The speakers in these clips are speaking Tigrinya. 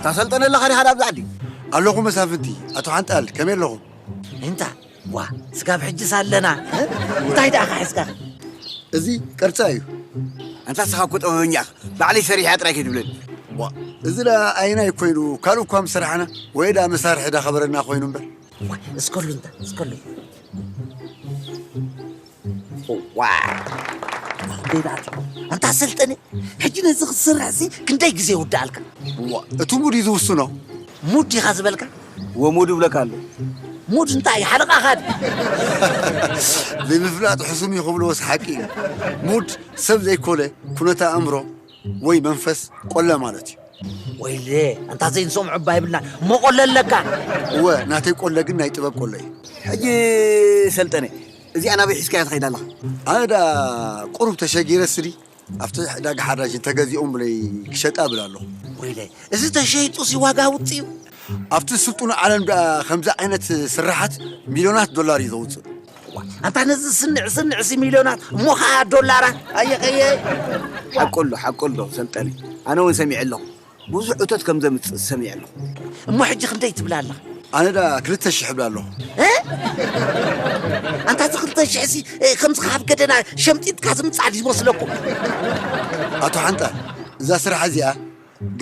ታሰልጠነ ኣለኻ ዲኻ ኣብዚ ዓዲ? ኣለኹ መሳፍንቲ። ኣቶ ሓንጣል፣ ከመይ ኣለኹም? እንታ፣ ዋ፣ ስጋብ ሕጅስ ኣለና። እ? እንታይ ደኣ ሒዝካ? እዚ ቅርጻ እዩ። ኣንታ ንስኻ እኮ ጥበበኛ ኢኻ። ባዕለይ ሰሪሐ ጥራይ ከይትብለኒ። ዋ፣ እዚ ደኣ ኣየናይ ኮይኑ? ካልእ እኳ ምስ ሰራሕና ወይ ደኣ መሳርሒ ደኣ ከበረና ኮይኑ እምበር። ዋ፣ እስከሉ እንታ፣ እስከሉ። ዋ፣ ደይዳት። ኣንታ ሰልጠነ፣ ሕጂ ነዚ ክትስርሕሲ ክንደይ ግዜ ይውድኣልካ? ዋ፣ እቲ ሙድ እዩ ዝውስኖ። ሙድ ኢኻ ዝበልካ? እወ፣ ሙድ ይብለካ ኣሎ። ሙድ እንታይ? ሓለቓኻ ድዩ? ዘይምፍላጥ ሕሱም እዩ ክብልዎስ ሓቂ እዩ። ሙድ ሰብ ዘይኮነ ኩነተ ኣእምሮ ወይ መንፈስ ቆለ ማለት እዩ። ወይለ፣ ኣንታ ዘይንሰምዖ እባ የብልና። እሞ ቆለ ኣለካ? እወ፣ ናተይ ቆለ ግን ናይ ጥበብ ቆለ እዩ። ሕጂ ሰልጠነ፣ እዚኣ ናበይ ሒዝካያ ትኸይድ ኣለኻ? ኣነ ደኣ ቁሩብ ተሸጊረ ስዲ ኣብቲ ዕዳጋ ሓራጅ እንተገዚኦም ብለይ ክሸጣ እብል ኣለኹ። ወይለ፣ እዚ ተሸይጡሲ ዋጋ ውፅእ እዩ? ኣብቲ ስልጡን ዓለም ደኣ ከምዚ ዓይነት ስራሓት ሚልዮናት ዶላር እዩ ዘውፅእ። ዋ፣ ኣንታ ነዚ ስንዕ ስንዕ ሲ ሚልዮናት እሞ ኸዓ ዶላራት ኣየኸየ። ሓቁ ኣሎ፣ ሓቁ ኣሎ ሰልጠነ። ኣነ እውን ሰሚዐ ኣለኹ። ብዙሕ እቶት ከም ዘምፅእ ሰሚዐ ኣለኹ። እሞ ሕጂ ክንደይ ትብላ ኣለኻ? ኣነ ደኣ ክልተ ሽሕ እብላ ኣለኹ። እ? ኣንታ እዚ ክልተ ሽሕ ሲ፣ እ፣ ከምዚ ካብ ገደና ሸምጢጥካ ዝምጻእ ድዩ ዝመስለኩም? ኣቶ ሓንጣል፣ እዛ ስራሕ እዚኣ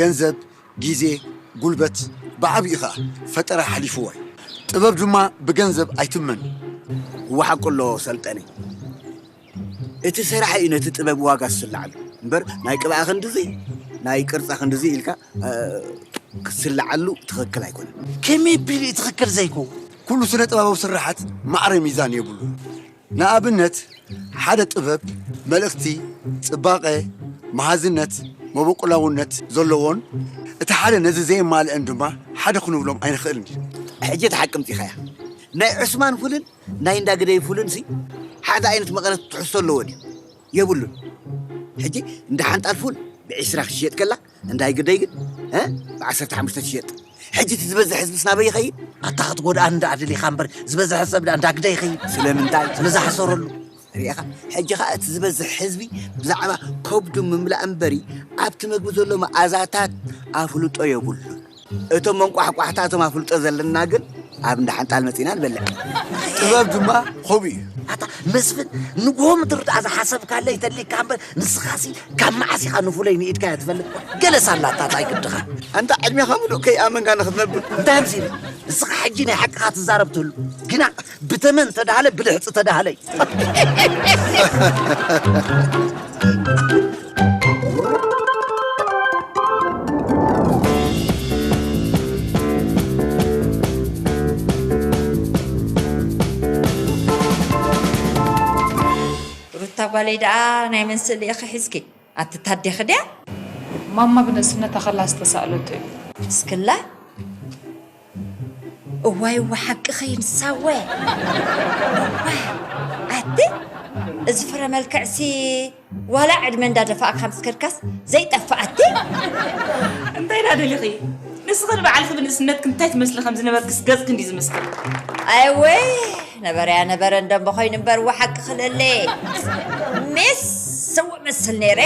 ገንዘብ፣ ግዜ፣ ጉልበት፣ ብዓብዩ ኸኣ ፈጠራ ሓሊፍዋ እዩ። ጥበብ ድማ ብገንዘብ ኣይትመን። እወ ሓቁ ኣሎ ሰልጠነ። እቲ ሰራሒ እዩ ነቲ ጥበብ ዋጋ ዝስልዓሉ እምበር፣ ናይ ቅብኣ ክንድዚ፣ ናይ ቅርጻ ክንድዚ ኢልካ፣ እ፣ ክስልዓሉ ትኽክል ኣይኮነን። ከመይ ኣቢሉ እዩ ትኽክል ዘይኮን? ኩሉ ስነ ጥበባዊ ስርሓት ማዕረ ሚዛን የብሉ። ንኣብነት፣ ሓደ ጥበብ መልእኽቲ፣ ጽባቐ፣ መሃዝነት፣ መበቆላውነት ዘለዎን፣ እቲ ሓደ ነዚ ዘየማልአን ድማ ሓደ ክንብሎም ኣይንኽእልን ኢና። ሕጂ እቲ ሓቂ ኣምጺኻያ። ናይ ዑስማን ፉልን ናይ እንዳ ግደይ ፉልን ሲ ሓደ ዓይነት መቐረት ትሕዝቶ ኣለዎ ድዩ? የብሉን። ሕጂ እንዳ ሓንጣል ፉል ብዒስራ ክሽየጥ ከላ፣ እንዳ ግደይ ግን፣ እ? ብዓሰርተ ሓሙሽተ ትሽየጥ። ሕጂ እቲ ዝበዝሕ ህዝብስ ናበይ ይኸይድ? ኣታ ክትጎድኣኒ ደኣ ደሊኻ እምበር፣ ዝበዝሐ ሰብ ደኣ እንዳ ግደይ ይኸይድ። ስለምንታይ? ስለ ዝሓሰረሉ። ርኢኻ? ሕጂ ኸኣ እቲ ዝበዝሕ ህዝቢ ብዛዕባ ከብዱ ምምላእ እምበሪ፣ ኣብቲ መግቢ ዘሎ መኣዛታት ኣፍልጦ የብሉን። እቶም መንቋሕቋሕታ እቶም ኣፍልጦ ዘለና ግን ኣብ እንዳ ሓንጣል መጺና ንበልዕ። ጥበብ ድማ ከምኡ እዩ። ኣታ መስፍን፣ ንግሆ ምድሪ ደኣ ዝሓሰብካለይ ተሊካ እምበር፣ ንስኻሲ ካብ መዓስ ኢኻ ንፉለይ ንኢድካያ ትፈልጥ? ገለ ሳላታት ኣይግድኻ። ኣንታ ዕድሜኻ ምሉእ ከይኣመንካ ንኽትነብር። እንታይ ኣምሲለ? ንስኻ ሕጂ ናይ ሓቅኻ ትዛረብ ትህሉ። ግና ብተመን ተዳህለ፣ ብልሕጺ ተዳህለ እዩ። ሩታ ጓለይ ደኣ ናይ መን ስእሊ ኢኺ ሒዝኪ? ኣቲ ታዴኺ ድያ? ማማ ብንእስነታ ከላ ዝተሳእለቶ እዩ። እስክላ እዋይ፣ እዋ ሓቂ ኸይንሳወ። እዋ፣ ኣቲ እዚ ፍረ መልክዕሲ ዋላ ዕድመ እንዳደፋእካ ምስ ከድካስ ዘይጠፍእ ኣቲ። እንታይ ዳ ደሊኺ? ንስኺ ንባዕልኺ ብንእስነትኪ እንታይ ትመስሊ ከም ዝነበርክስ ገጽኪ እንዲ ዝምስክር። ኣይወ፣ ነበረያ ነበረ እንደምበ ኮይኑ እምበር፣ እዋ ሓቂ ክለለ። ሜስ ሰው መስል ነይረ።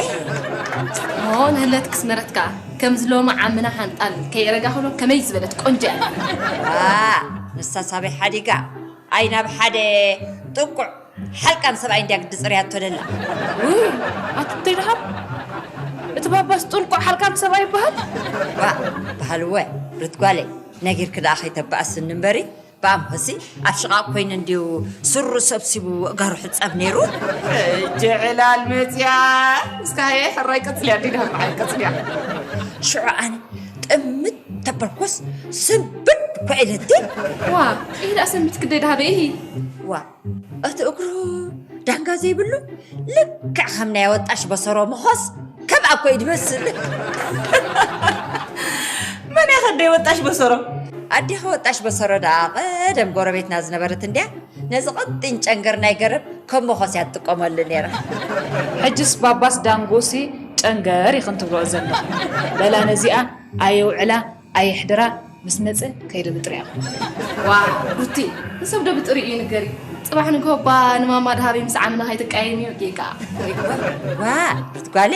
ኦ፣ ንህለትክስ መረት ከኣ ከምዚ ሎሚ ዓምና ሓንጣል ከየረጋኽሎ ከመይ ዝበለት ቆንጆ እያ። ዋ፣ ንሳ ሳበይ ሓዲጋ፣ ኣይ ናብ ሓደ ጥቁዕ ሓልቃም ሰብኣይ እንድያ ግዲ ጽርያቶ ደላ። ውይ፣ ኣቲ እንታይ ደሓን? እቲ ባባስ ጥልቁዕ ሓልቃም ሰብኣይ ይበሃል? ዋ፣ በሃልወ፣ ርትጓለይ፣ ነጊርኪ ደኣ ከይተባእስኒ እምበሪ፣ ብኣምሆሲ ኣብ ሽቓቕ ኮይኑ እንድዩ ስሩ ሰብሲቡ ኣእጋሩ ሕጸብ ነይሩ። ሕጂ ዕላል መጽያ። እስካ ሃየ፣ ሕራይ ቀጽልያ፣ ዲዳ በዓል ቀጽልያ። ሽዑ ኣነ ጥምት ተበልኩስ ስንብድ እኮ ኢለቲ። ዋ፣ ኢላ ሰሚት ክደይ ዳሃበ ኢሂ። ዋ፣ እቲ እግሩ ዳንጋ ዘይብሉ ልክዕ ከም ናይ ወጣሽ በሰሮ መኾስ ከም ኣኮ እዩ ዝመስል። መን እያ ከደይ ወጣሽ በሰሮ? ኣዴኻ ወጣሽ በሰሮ ደኣ ቀደም ጎረቤትና ዝነበረት እንድያ። ነዚ ቀጢን ጨንገር ናይ ገረብ ከም መኾስ እያ ትጥቀመሉ ነይራ። ሕጅስ ባባስ ዳንጎሲ ጨንገር ኢኽን ትብልኦ ዘለኽን። በላ ነዚኣ ኣየውዕላ ኣየሕድራ ምስ መጸ ከይደ ብጥሪያ። ዋ፣ ሩቲ፣ ንሰብ ዶ ብጥሪ እዩ ንገሪ? ጽባሕ ንግሆ እባ ንማማ ደሃበይ ምስ ዓምና ከይትቃየሚ እዩ ጌጋ። ዋ፣ ርትጓለ፣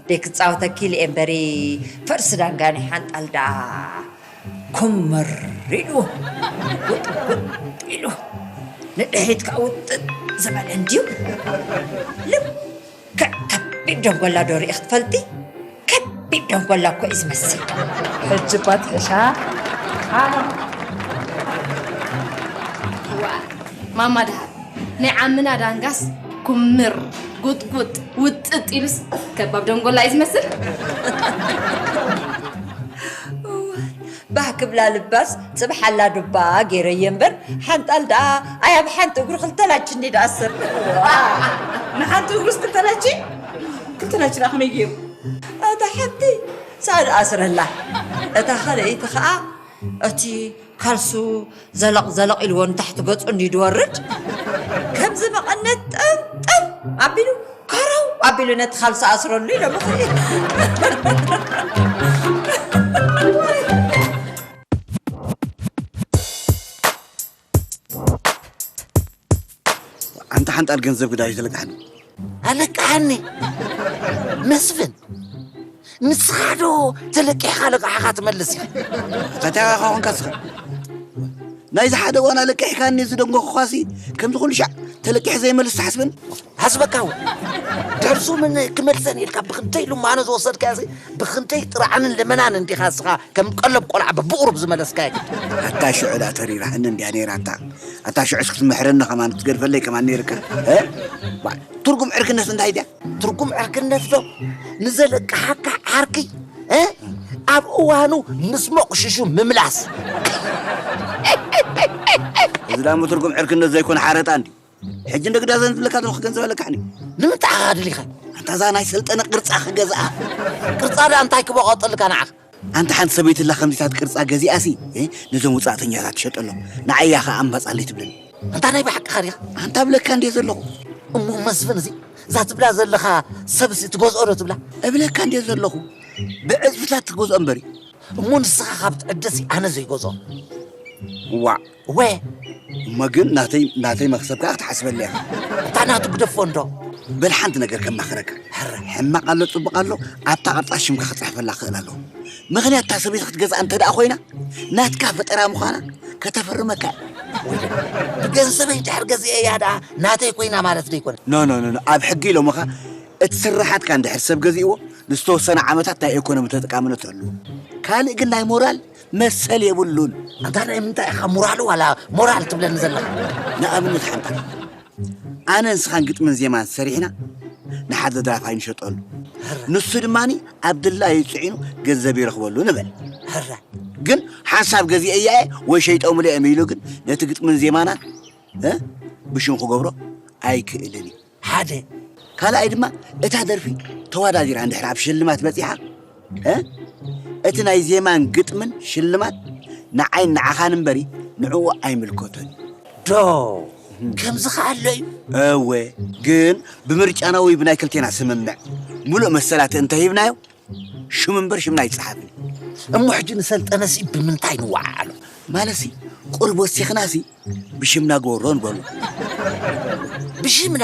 ደይ ክጻወተኪ ኢለ እየ እምበሪ ፈርሲ ዳንጋኒ ሓንጣል ደኣ ኩምር ኢሉ፣ ውጥውጥ ኢሉ፣ ንድሕሪት ከዓ ውጥጥ ዝበለ እንድዩ። ልክዕ ከቢድ ደንጎላ ዶ ርኢኽ ትፈልጢ? ከቢድ ደንጎላ እኮ እዩ ዝመስል። ሕጂ እኳ ትሕሻ። ዋ፣ ማማ ደሃብ፣ ናይ ዓምና ዳንጋስ ኩምር፣ ጉጥጉጥ፣ ውጥጥ ኢሉስ ከባብ ደንጎላ እዩ ዝመስል። እዋይ፣ ባህ ክብላ ልባስ ጽብሓላ ዱባ ገይረየ እምበር፣ ሓንጣል ደኣ ኣይ ኣብ ሓንቲ እግሩ ክልተ ላች እንዲ ደኣስር። ንሓንቲ እግሩስ ክልተ ላች? ክልተ ላች ደኣ ከመይ ገይሩ? እታ ሓንቲ ሳድ ኣስረላ፣ እታ ካልኣይቲ ኸኣ እቲ ካልሱ ዘለቕ ዘለቕ ኢልዎ ንታሕቲ ገጹ እንዲ ድወርድ፣ ከምዚ መቐነት ጥም ጥም ኣቢሉ፣ ከረው ኣቢሉ ነቲ ካልሱ ኣስረሉ ኢሎም። ኣንታ ሓንጣል ገንዘብ ግዳይ ተለቃሕኒ። ኣለቃሓኒ መስፍን፣ ንስኻ ዶ ተለቂሕካ ለቃሕኻ ትመልስ ኢኻ? ታቲያኻ ኾንካ ስኻ ናይዚ ሓደ እዋን ኣለቂሕካኒ ዝደንጎኽኳሲ ከምዚ ኩሉ ሻዕ ተለቂሕ ዘይመልስ ትሓስበን። ሃስበካ እውን ደርሱ ምን ክመልሰን ኢልካ ብክንደይ ልማኖ ዝወሰድካዮ ብክንደይ ጥርዓንን ልመናን እንዲኻ እስኻ ከም ቀለብ ቆልዓ በብቑሩብ ዝመለስካዮ። ኣታ ሽዑ ዳ ተሪራሕኒ እንድያ ነይራ ኣታ ኣታ ሽዑስ ክትምሕረኒ ከማን ክትገድፈለይ ከማን ነይርካ። እ? ዋ፣ ትርጉም ዕርክነት እንታይ ድያ? ትርጉም ዕርክነት ዶ ንዘለቅሓካ ዓርኪ እ? ኣብ እዋኑ ምስ መቑሽሹ ምምላስ። እዚ ዳሞ ትርጉም ዕርክነት ዘይኮነ ሓረጣ እንዲ ሕጂ እንደግዳ ዘንብለካ ዘለኹ ገንዘብ ኣለካሕኒ። ንምንታይ ዓኻ ድሊኻ? ኣንታ እዛ ናይ ሰልጠነ ቅርጻ ክገዝኣ። ቅርጻ ዳ እንታይ ክበቐጠልካ ንዓኻ? ኣንታ ሓንቲ ሰበይትላ ከምዚታት ቅርጻ ገዚኣሲ እ፣ ነዞም ውጻእተኛታት ትሸጠሎም። ንዓያ ኸኣ ኣምባጻለይ ትብለኒ። ኣንታ ናይ ብሓቅኻ ዲኻ? ኣንታ እብለካ እንድየ ዘለኹ። እሞ መስፍን እዚ እዛ ትብላ ዘለኻ ሰብሲ ትገዝኦ ዶ ትብላ? እብለካ እንድየ ዘለኹ። ብዕጽፍታት ትገዝኦ እምበሪ። እሞ ንስኻ ካብ ትዕደሲ ኣነ ዘይገዝኦ። ዋዕ። ወ እሞ ግን ናተይ ናተይ መክሰብ ከዓ ክትሓስበለይ ኢኻ። እታ ናቱ ግደፎ እንዶ። በል ሓንቲ ነገር ከማኽረካ። ሕማቕ ኣሎ ጽቡቕ ኣሎ ኣብታ ቅርጻ ሽምካ ክጽሕፈላ ክኽእል ኣለዎ። ምኽንያት እታ ሰበይቲ ክትገዝኣ እንተ ደኣ ኮይና ናትካ ፈጠራ ምዃና ከተፈርመካ እያ። ብገንዘበይ ድሕር ገዚኤያ ደኣ ናተይ ኮይና ማለት ዶ ኣይኮነን? ኖ ኖ ኖ ኖ ኣብ ሕጊ ኢሎምኻ እቲ ስርሓትካ እንድሕር ሰብ ገዚእዎ ንዝተወሰነ ዓመታት ናይ ኢኮኖሚ ተጠቃምነት ኣለዎ። ካልእ ግን ናይ ሞራል መሰል የብሉን። ኣንታ ናይ ምንታይ ኢኻ ሙራሉ ዋላ ሞራል ትብለኒ ዘለኻ? ንኣብነት ሓንታ ኣነ ንስኻን ግጥምን ዜማን ሰሪሕና ንሓደ ደራፋይ ንሸጠሉ። ንሱ ድማ ኣብ ድላዩ ጽዒኑ ገንዘብ ይረኽበሉ ንበል። ሕረ ግን ሓንሳብ ገዚኤያ እየ ወይ ሸይጦምለ እዮም ኢሉ ግን ነቲ ግጥምን ዜማናን እ ብሽም ክገብሮ ኣይክእልን እዩ። ሓደ ካልኣይ ድማ እታ ደርፊ ተወዳዲራ እንድሕር ኣብ ሽልማት በጺሓ እ? እቲ ናይ ዜማን ግጥምን ሽልማት ንዓይን ንዓኻን እምበሪ ንዕኡ ኣይምልከቶን። ዶ ከምዚ ከ ኣሎ እዩ? እወ፣ ግን ብምርጫና ወይ ብናይ ክልቴና ስምምዕ ሙሉእ መሰላት እንተሂብናዮ ሽም እምበር ሽምና ኣይጸሓፍን። እሞ ሕጂ ንሰልጠነሲ ብምንታይ ንወዓዓሎ? ማለትሲ ቁሩብ ወሲኽናሲ ብሽምና ግበሮ ንበሉ። ብሽምና?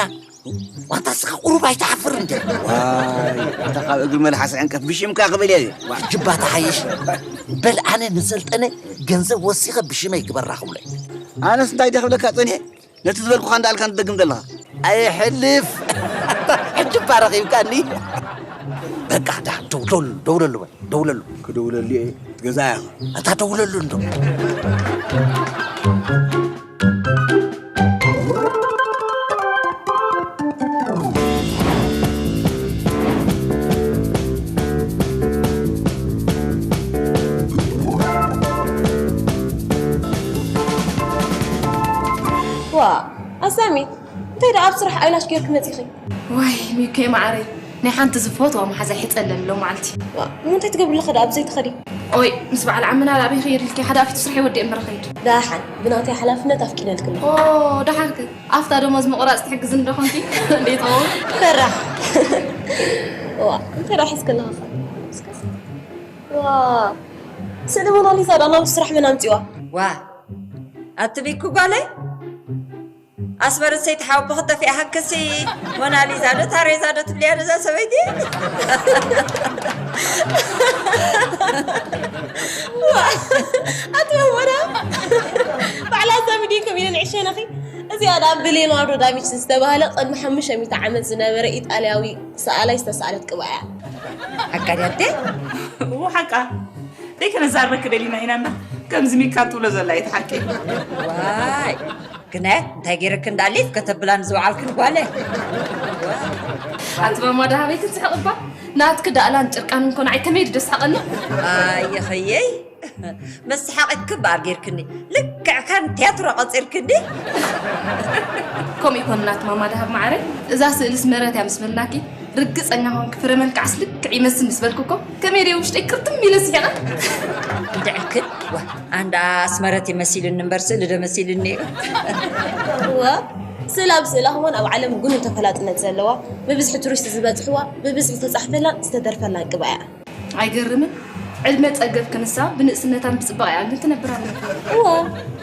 ዋንታ ስኻ ቁሩብ ኣይትሓፍር እንደ? ዋይ፣ ኣታ ካብ እግሪ መልሓስ ዕንቀፍ ብሽምካ ክብል እየ። ዋ። ሕጂ እባ ተሓይሽ። በል ኣነ ንሰልጠነ ገንዘብ ወሲኸ ብሽመይ ግበራ ክብሎ እየ። ኣነስ እንታይ ድየ ክብለካ ጸኒሐ? ነቲ ዝበልኩኻ እንዳልካ ትደግም ዘለኻ። ኣይሕልፍ። ሕጂ እባ ረኺብካኒ። በቃ ዳ ደውለሉ፣ ደውለሉ በል፣ ደውለሉ። ክድውለሉ እየ፣ እቲ ገዛ እያ። ኣታ ደውለሉ እንዶ። ዋ፣ ኣሳሚት፣ እንታይ ደኣ ኣብ ስራሕ ኣይላሽ ጌርኪ መጺኺ? ዋይ፣ ሚኮ መዓረይ፣ ናይ ሓንቲ ዝፈትዋ መሓዛይ ሕጸለኒ ሎማዓልቲ። ዋ፣ እሞ እንታይ ትገብሪ ኣለኺ ደኣ ኣብዘይ ትኸዲ? ኦይ፣ ምስ በዓል ዓምና ደኣ ኣበይ ክኸይድ ኢልኪ? ሓደ ኣፊቱ ስርሐይ ወዲኤ እምበር እኸይድ። ደሓን፣ ብናተይ ሓላፍነት ኣፍቂደልኪ ኣለኹ። ኦ፣ ደሓን ከ? ኣፍታ ደሞዝ ምቑራጽ ትሕግዝኒ ዶ ኾንኪ? እንዴት ኸውን? ፈራሕ። ዋ፣ እንታይ ደኣ ሒዝኪ ኣለኺ ኸ? እስከ፣ ዋ፣ ስእሊ ሞናሊዛ ደኣ ናብ ስራሕ መን ኣምጺዋ? ዋ፣ ኣቲ ቢኩ ጓለይ፣ ኣስመረት ሰይቲ ሓወቦኺ ጠፊኣሃክሲ ሞናሊዛ ዶ ታሬዛ ዶ ትብልያ ነዛ ሰበይቲ? ዋ፣ ኣቲ መሞና፣ ባዕላ ሰብ ድዩ ከሚነን ዕሸነኺ? እዚኣ ደኣ ብሌናርዶ ዳቪንቺ ዝተባህለ ቅድሚ ሓሙሽተ ሚእቲ ዓመት ዝነበረ ኢጣልያዊ ሰኣላይ ዝተሰኣለት ቅብኣ እያ። ሓቃ ድያ ኣደ? እዎ ሓቃ። ደይ ከነዛርበኪ ደሊና ኢና እምበር፣ ከምዚ ሚካል ትብሎ ዘላ እየ፣ እቲ ሓቂ። ዋይ፣ ግናያት እንታይ ገይረኪ እንዳ ሊፍ ከተብላኒ ዝወዓልክን ጓለ? ኣቲ ማማ ደሃበይ ክትስሕቕ እባ፣ ናትኪ ዳእላን ጭርቃንን ኮ ንዓይ ከመይ ደስ ሓቐኒ? ኣየኸየይ፣ መሰሓቒት ክባር ጌርክኒ። ልክዕ ከም ቲያትሮ ቀጺርክኒ። ከምኡ ይኮን ናት ማማ ደሃብ መዓረይ፣ እዛ ስእሊ ኣስመረት እያ ምስ በልናኪ፣ ርግጸኛ ኮንኪ ፍረ መልክዓስ ልክዕ ይመስል ምስ በልኩ እኮ፣ ከመይ ደይ ውሽጠይ ክርትም ኢለ ስሒቐ። እንድዕክን፣ ዋ፣ ኣንዳ ኣስመረት ይመሲልኒ እምበር ስእሊ ዶ መሲልኒ እዩ? እወ፣ ስእላ ብስእላ ከማን ኣብ ዓለም ግኑን ተፈላጥነት ዘለዋ፣ ብብዝሒ ቱሪስት ዝበጽሕዋ፣ ብብዝሒ ዝተጻሕፈላን ዝተደርፈላን ቅብኣ እያ። ኣይገርምን? ዕድመ ጸገብ ክንሳ ብንእስነታን ብጽባቐኣን ግን ትነብር ኣላ። እወ፣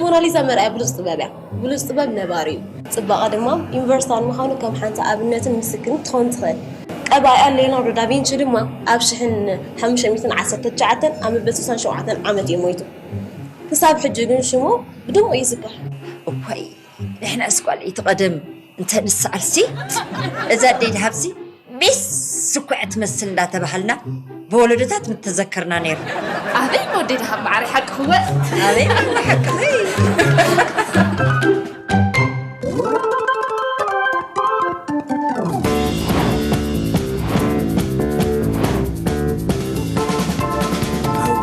ሞናሊዛ መርኣያ ብሉጽ ጥበብ እያ። ብሉጽ ጥበብ ነባሪ እዩ። ጽባቐ ድማ ዩኒቨርሳል ምዃኑ ከም ሓንቲ ኣብነትን ምስክርን ክትኸውን ትኽእል። ቀባኢኣ ሌናርዶ ዳቪንቺ ድማ ኣብ ሽሕን ሓሙሽተ ሚእትን ዓሰርተ ትሽዓተን ኣብ መበል ስሳን ሸውዓተን ዓመት እዩ ሞይቱ። ክሳብ ሕጂ ግን ሽሙ ብድሙቕ ይዝከር። እዋይ፣ ንሕናስ ጓል እቲ ቀደም እንተ ንስኣልሲ፣ እዛ ኣደይ ደሃብሲ ሚስ እኮ እያ ትመስል እንዳተባሃልና ብወለዶታት ምተዘከርና ነይርና። ኣበይ ወደይ ደሃብ መዓረይ ሓቅኺ ወ። ኣበይ ማማ ሓቅኺ።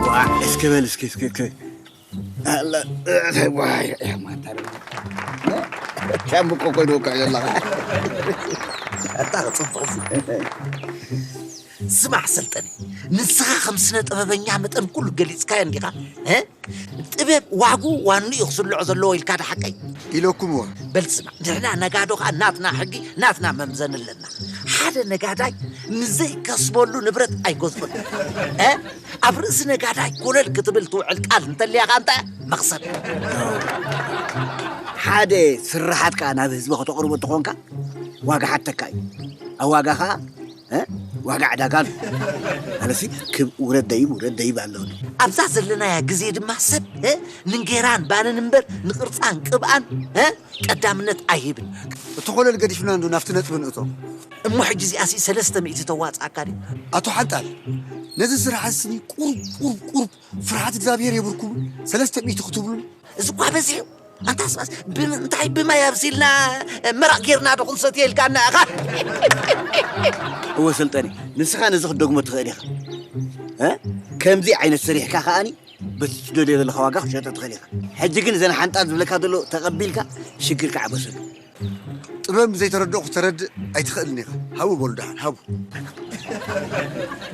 እዋ፣ እስኪ በል፣ እስኪ፣ እስኪ፣ እስኪ። ኣላ፣ ዋይ፣ ማታ ሻምብቆ ኮይኑ እኮ ዘለኻ። ኣታ ጽቡቕ። ስማዕ ሰልጠነ፣ ንስኻ ከም ስነ ጥበበኛ መጠን ኩሉ ገሊጽካዮ እንዲኻ፣ እ? ጥበብ ዋግኡ ዋንኡ እዩ ክስልዖ ዘለዎ ኢልካ ዶ ሓቀይ? ኢለኩም እዋ። በል ስማዕ፣ ንሕና ነጋዶ ኸኣ ናትና ሕጊ፣ ናትና መምዘኒ ኣለና። ሓደ ነጋዳይ ንዘይከስበሉ ንብረት ኣይገዝኦን። እ? ኣብ ርእሲ ነጋዳይ ኮለል ክትብል ትውዕል ቃል እንተልያ ኸኣ እንታይ እያ? መኽሰብ። ሓደ ስርሓት ከኣ ናብ ህዝቢ ከተቕርቦ እንተኾንካ፣ ዋጋ ሓተካ እዩ። ኣብ ዋጋ ኸኣ፣ እ? ዋጋ ዕዳጋ ኣሎ። ኣለሲ፣ ክብ ውረድ ደይብ፣ ውረድ ደይብ ኣሎ። ኣብዛ ዘለናያ ግዜ ድማ ሰብ፣ እ? ንንጌራን ባንን እምበር ንቕርጻን ቅብኣን፣ እ? ቀዳምነት ኣይህብን። እቲ ኮለል ገዲፍና እንዶ ናብቲ ነጥቢ ንእቶ። እሞ ሕጂ እዚኣሲ ሰለስተ ሚእቲ ተዋጽኣካ ድዩ? ኣቶ ሓንጣል፣ ነዚ ስራሕ ስኒ ቁሩብ፣ ቁሩብ፣ ቁሩብ ፍርሃት እግዚኣብሔር የብርኩም። ሰለስተ ሚእቲ ክትብሉ። እዚ እኳ በዚሑ። ኣንታ ስባስ ብምንታይ ብማይ ኣብሲልና መራቕ ጌርና ዶ ክንሰትዮ ኢልካና ኢኻ? እወ ሰልጠነ፣ ንስኻ ነዚ ክትደግሞ ትኽእል ኢኻ። እ? ከምዚ ዓይነት ሰሪሕካ ከኣኒ በቲ ትደልዮ ዘለኻ ዋጋ ክትሸጦ ትኽእል ኢኻ። ሕጂ ግን እዘን ሓንጣል ዝብለካ ዘሎ ተቐቢልካ ሽግርካ ዕበሰሉ። ጥበብ ዘይተረድኦ ክተረድእ ኣይትኽእልን ኢኻ። ሃቡ በሉ ደሓን፣ ሃቡ።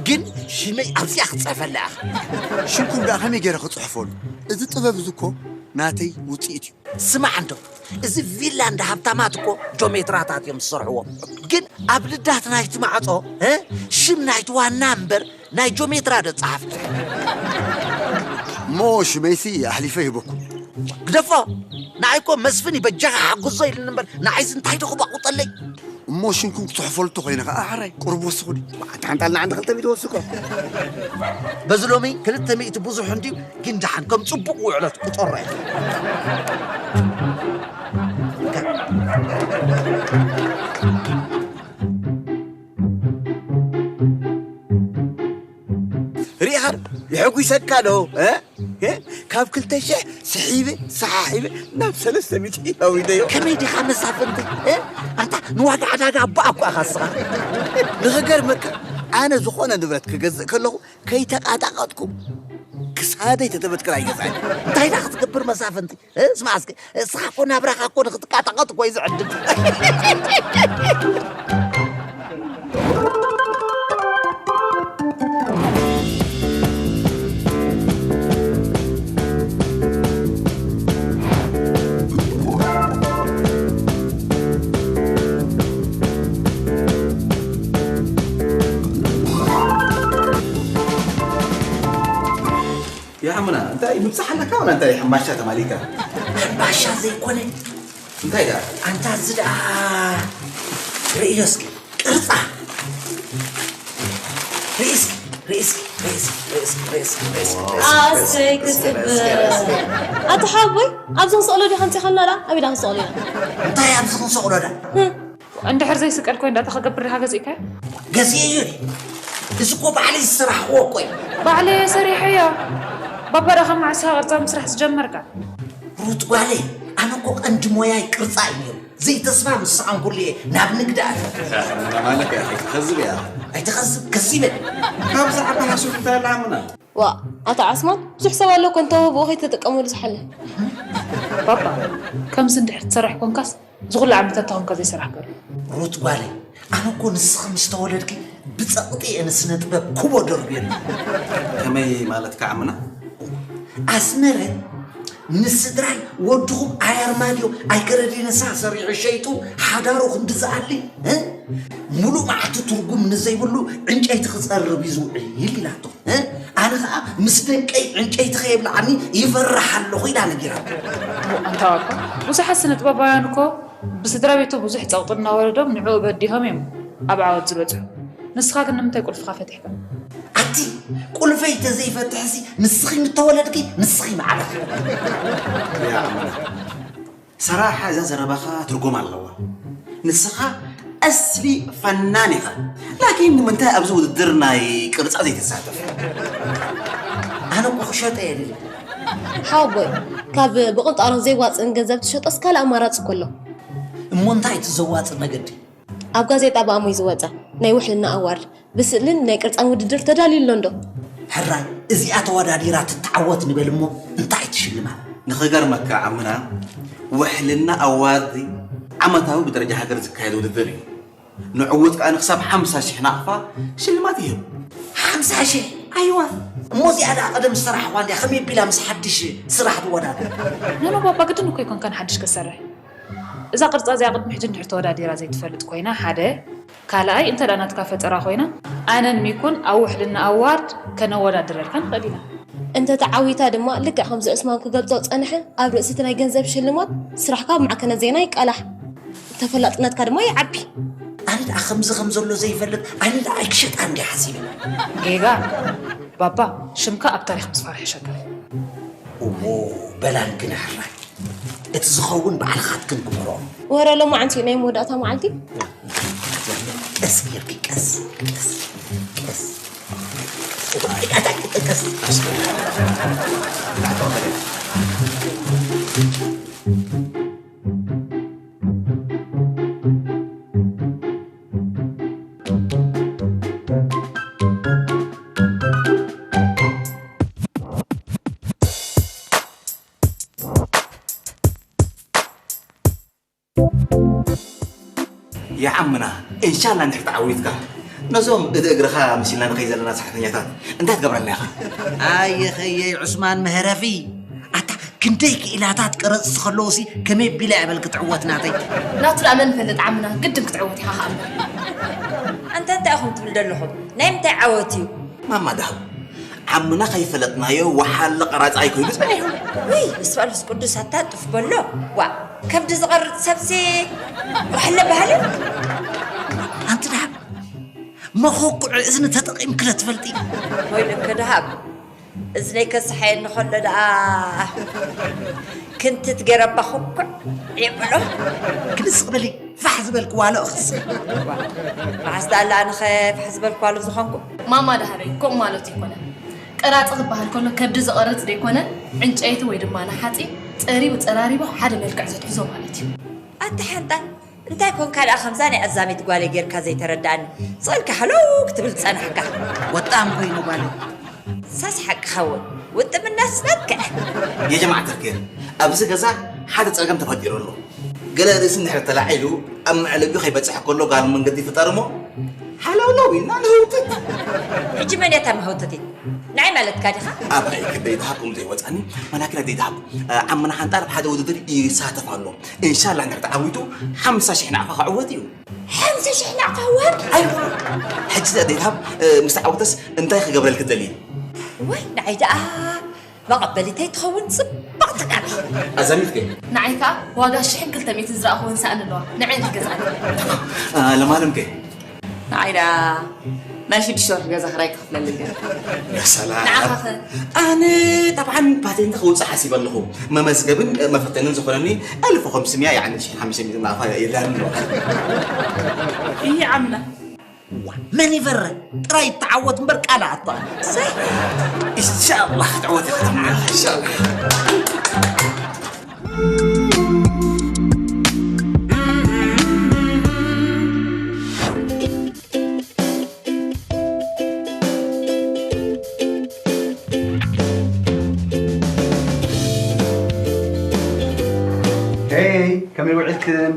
ግን ሽመይ ኣብዚኣ ክጽሕፈላ ኢኻ። ሽምኩም ደኣ ከመይ ገይረ ክጽሕፈሉ? እዚ ጥበብ እዚ እኮ ናተይ ውጽኢት እዩ። ስማዕ እንዶ፣ እዚ ቪላ እንዳ ሃብታማት እኮ ጆሜትራታት እዮም ዝሰርሕዎ። ግን ኣብ ልዳት ናይቲ ማዕጾ፣ እ፣ ሽም ናይቲ ዋና እምበር ናይ ጆሜትራ ዶ ጸሓፍ? እሞ ሽመይሲ ኣሕሊፈ ይህበኩም። ግደፎ፣ ንኣይ እኮ መስፍን ይበጃኻ ሓግዞ ኢሉኒ እምበር፣ ንኣይሲ እንታይ ዶ ክባቑጠለይ? እሞ ሽምኩም ክጽሕፈሉ እንተኾይነ ኸዓ፣ ሕራይ፣ ቁሩብ ወስኹ ድዩ? ኣታ ሓንጣልና ዓንዲ ክልተ ሚእቲ ወስኮ። በዚ ሎሚ ክልተ ሚእቲ ብዙሕ እንድዩ፣ ግን ደሓን ከም ጽቡቕ ውዕለት ቁጸሮ እያ። ርኢኻ ዶ? የሐጒሰካ ዶ? እ? እ? ካብ ክልተ ሽሕ ስሒበ፣ ሰሓሒበ ናብ ሰለስተ ሚእቲ ኣውሪደዮ። ከመይ ዲኻ መሳፍንቲ? እ? ኣንታ ንዋጋ ዕዳጋ ኣቦኣ እኮ ኢኻ እስኻ። ንኽገርመካ፣ ኣነ ዝኾነ ንብረት ክገዝእ ከለኹ ከይተቃጣቀጥኩ ክሳደይ ተተበትክር ኣይገዛእን። እንታይ ዳ ክትገብር መሳፍንቲ? እ? ስማዕ እስኪ፣ እስኻ እኮ ናብራኻ እኮ ንኽትቃጣቀጥ እኮ እዩ ዝዕድም። ያሙና፣ እንታይ ምብጻሕ ኣለካ ወላ እንታይ ሕምባሻ ተማሊካ? ሕምባሻ ዘይኮነ። እንታይ ደኣ? ኣንታ እዚ ደኣ ርእዮ እስኪ፣ ቅርጻ። ርእይ እስኪ፣ ርእይ እስኪ፣ ርእይ እስኪ፣ ርእይ እስኪ፣ ርእይ እስኪ፣ ርእይ እስኪ፣ ርእይ እስኪ፣ ኣሰይ ርእይ እስኪ፣ ክጽብቅ። ርእይ እስኪ። ኣታ ሓወቦይ፣ ኣብዚ ክንሰቕሎ ዲኻ ኣምጺኻና ደኣ? ኣበይ ደኣ ክንሰቕሎ ኢና? እንታይ ኣብዚ ክንሰቕሎ ደኣ? ህም። እንድሕር ዘይስቀል ኮይኑ ዳታ ክገብር ዲኻ ገዚእካዮ? ገዚኤዮ ድዩ? እዚ እኮ ባዕለይ ዝሰራሕክዎ እኮ እዩ። ባዕለይ እየ ሰሪሐዮ። ባባ ደኣ ካብ መዓስ ኢኻ ቅርጻ ምስራሕ ዝጀመርካ? ሩት ጓለይ፣ ኣነ እኮ ቀንዲ ሞያይ ቅርጻ እዩ ነይሩ። ዘይተስፋ ምስ ሰኣንኩሉ እየ ናብ ንግዲ ኣትየ። ማለት እያ፣ ኣይትኸዝብ እያ። ኣይትኸዝብ፣ ከዚበ። ካብዚ ዓቢ ሓሶት እንታይ ኣላ ሃሙና? ዋእ፣ ኣታ ዓስማን፣ ብዙሕ ሰብ ኣሎ እኮ እንተወህብኦ ከይተጠቀመሉ ዝሓልፍ። ባባ፣ ከምዚ እንድሕር ትሰርሕ ኮንካስ፣ እዚ ኩሉ ዓመታት ተኾንካ ዘይሰራሕካሉ። ሩት ጓለይ፣ ኣነ እኮ ንስኺ ምስ ተወለድኪ ብጸቕጢ እየ ንስነ ጥበብ ኩቦ ደርብየሉ። ከመይ ማለትካ ዓምና? ኣስመረ፣ ንስድራይ ወድኹም ኣይ ኣርማድዮ ኣይ ከረዲነሳ ሰሪሑ ሸይጡ ሓዳሩ ክንዲ ዝኣሊ፣ እ? ሙሉእ መዓልቲ ትርጉም ንዘይብሉ ዕንጨይቲ ክጸርብ እዩ ዝውዕል ኢላቶ። እ? ኣነ ኸኣ ምስ ደቀይ ዕንጨይቲ ከየብልዓኒ ይፈርሕ ኣለኹ ኢላ ነጊራቶ። ኣንታ ባባ፣ ብዙሓት ስነ ጥበባውያን እኮ ብስድራ ቤቱ ብዙሕ ጸቕጢ እናወረዶም ንዕኡ በዲሆም እዮም ኣብ ዓወት ዝበጽሑ። ንስኻ ግን ንምንታይ ቁልፍኻ ፈቲሕካ? ኣቲ ቁልፈይ ተዘይፈትሕሲ ንስኺ ምተወለድኪ ንስኺ ማዕረኺ። ያ ኣምላኽ። ሰራሓ እዛ ዘረባኻ ትርጉም ኣለዋ። ንስኻ ኣስሊ ፈናን ኢኻ። ላኪን ንምንታይ ኣብዚ ውድድር ናይ ቅርጻ ዘይትሳተፍ? ኣነ እኮ ክሸጦ እየ ድልየ። ሓወቦይ፣ ካብ ብቕንጣሮ ዘይዋፅእን ገንዘብ ትሸጦስ ካልእ ኣማራፂ እኮ ኣሎ። እሞ እንታይ እቲ ዘዋፅእ መገዲ? ኣብ ጋዜጣ ብኣሞይ ዝወፀ ናይ ውሕልና ኣዋርድ ብስእልን ናይ ቅርፃን ውድድር ተዳልዩ ኣሎ እንዶ? ሕራይ፣ እዚኣ ተወዳዲራ ትተዓወት ንበል እሞ እንታይ ትሽልማ? ንኽገርመካ ዓምና፣ ውሕልና ኣዋርድ ዓመታዊ ብደረጃ ሃገር ዝካየድ ውድድር እዩ። ንዕዉት ከኣ ንክሳብ ሓምሳ ሽሕ ናቕፋ ሽልማት ይህብ። ሓምሳ ሽሕ? ኣይዋ! እሞ እዚኣ ደኣ ቀደም ዝሰራሕዋ እንድያ፣ ከመይ ቢላ ምስ ሓድሽ ስራሕ ትወዳደር? ኖኖ ባባ፣ ግድን እኮ ኣይኮንካን ሓድሽ ክትሰርሕ። እዛ ቅርጻ እዚኣ ቅድሚ ሕጂ እንድሕር ተወዳዲራ ዘይትፈልጥ ኮይና፣ ሓደ። ካልኣይ፣ እንተ ደኣ ናትካ ፈጠራ ኮይና፣ ኣነን ሚኩን ኣብ ውሕልና ኣዋርድ ከነወዳድረልካ ንኽእል ኢና። እንተ ተዓዊታ ድማ፣ ልክዕ ከምዚ ዑስማን ክገልጾ ዝጸንሐ፣ ኣብ ርእሲ እቲ ናይ ገንዘብ ሽልማት፣ ስራሕካ ኣብ ማዕከናት ዜና ይቃላሕ። ተፈላጥነትካ ድማ ይዓቢ። ኣነ ደኣ ከምዚ ከም ዘሎ ዘይፈልጥ፣ ኣነ ደኣ ኣይክሸጣ እንድየ ሓሲበ። ጌጋ፣ ባባ፣ ሽምካ ኣብ ታሪኽ ምስፋር ይሕሸካ። እሞ በላን ግን ሕራይ፣ እቲ ዝኸውን ባዕልኻትክን ግበሮ። ወረ ሎማዓንቲ ናይ መወዳእታ መዓልቲ። ቀስ ጌርኪ፣ ቀስ፣ ቀስ፣ ቀስ። ቀስ፣ ቀስ። ይዓምና፣ እንሻላ እንድሕር ተዓዊትካ፣ ነዞም እደ እግርኻ መሲልና ንኸይድ ዘለና ሰራሕተኛታት እንታይ ትገብረልና ኢኻ? ኣየ ኸየይ ዑስማን መህረፊ፣ ኣታ ክንደይ ክኢላታት ቀረጽቲ ከለዉሲ ከመይ ቢላ እየ በል ክትዕወት ናተይ። ናቱ ደኣ መን ይፈልጥ ዓምና፣ ግድን ክትዕወት ኢኻ ኸኣ እምበር። ኣንታ እንታይ ኢኹም ትብል ዘለኹም? ናይ ምንታይ ዓወት እዩ? ማማ ደሃብ፣ ዓምና ከይፈለጥናዮ ወሓለ ቀራጺ ኣይኮይኑ ጸኒሑ። ውይ፣ ምስ መንፈስ ቅዱስ ኣታ ጥፍ በሎ። ዋ፣ ከብዲ ዝቐርጽ ሰብሲ ወሓለ በሃሊ። ኣንቲ ደሃብ፣ መኸኩዕ እዝኒ ተጠቒምክለ ትፈልጢ? ወይ ልክ ደሃብ፣ እዝነይ ከስሓየኒ ከሎ ደኣ ክንትት ገይረ እባ ኩኩዕ ይብሎ። ግን ስቕ በሊ፣ ፋሕ ዝበልክዋሎ እኽስ። መዓስ ደኣ ኣነ ኸ ፋሕ ዝበልክዋሎ ዝኾንኩ? ማማ ደሃበይ፣ ከምኡ ማለት ኣይኮነን። ቀራጺ ክበሃል ከሎ ከብዲ ዝቐርጽ ደይኮነ፣ ዕንጨይቲ ወይ ድማ ነሓጺ ጸሪቡ ጸራሪቡ ሓደ መልክዕ ዘትሕዞ ማለት እዩ። ኣታ ሓንጣል፣ እንታይ ኮንካ ደኣ ከምዛ ናይ ኣዛሚት ጓለይ ጌርካ ዘይተረድኣኒ? ስቕ ኢልካ ሃለው ክትብል ዝጸናሕካ። ወጣም ኮይኑ ጓለይ። ሳስ ሓቅኻ እውን ውጥምና ስበከ። የጀማዓት ኣልኬር፣ ኣብዚ ገዛ ሓደ ጸገም ተፈጢሩ ኣሎ። ገለ ርእሲ እንድሕር ተላዒሉ ኣብ መዕለቢኡ ከይበጽሕ ከሎ ጋር መንገዲ ይፍጠር እሞ፣ ሃለውለው ኢልና ንህውትት። ሕጂ መን እያ እታ መህውተቲት? ንዓይ ማለትካ ዲኻ? ኣባይ ክደይ ደሃብ ከምኡ ዘይወጻኒ፣ መላኪ ናይ ደይ ደሃብ፣ ዓምና ሓንጣል ኣብ ሓደ ውድድር ይሳተፍ ኣሎ። እንሻላ እንድሕር ተዓዊቱ ሓምሳ ሽሕ ናቕፋ ክዕወት እዩ። ሓምሳ ሽሕ ናቕፋ ወርቂ? ኣይዋ፣ ሕጂ ደይ ደሃብ ምስ ተዓወተስ እንታይ ክገብረልኪ ትደልዪ? ወይ ንዓይ ደኣ መቐበሊተይ ትኸውን ጽብቕቲ ጋል። ኣዛሚትከ? ንዓይ ከኣ ዋጋ ሽሕን ክልተ ሚእትን ዝረኣኹወን ሳእኒ ኣለዋ። ንዐን ክገዝኣኒ። ለማለምከ? ንዓይ ደኣ ናይ ሽዱሽተ ወርሒ ገዛ ክራይ ክኽፍለልገ። ያ ሰላም። ንዓኻኸ? ኣነ ጠብዓን ፓቴንት ክውፅእ ሓሲበ ኣለኹ። መመዝገብን መፈተንን ዝኾነኒ ኣልፍ ወኸምስምያ፣ ያዕኒ ሽሕን ሓሙሽተ ሚእትን ናቕፋ የላን ኣለዋ። እይ ዓምና። ዋ፣ መን ይፈርህ? ጥራይ ይተዓወት እምበር ቃል ኣታ። ኢንሻላህ ክትዕወት ኢኻ፣ ኢንሻላህ። ሄይ፣ ከመይ ውዒልክን?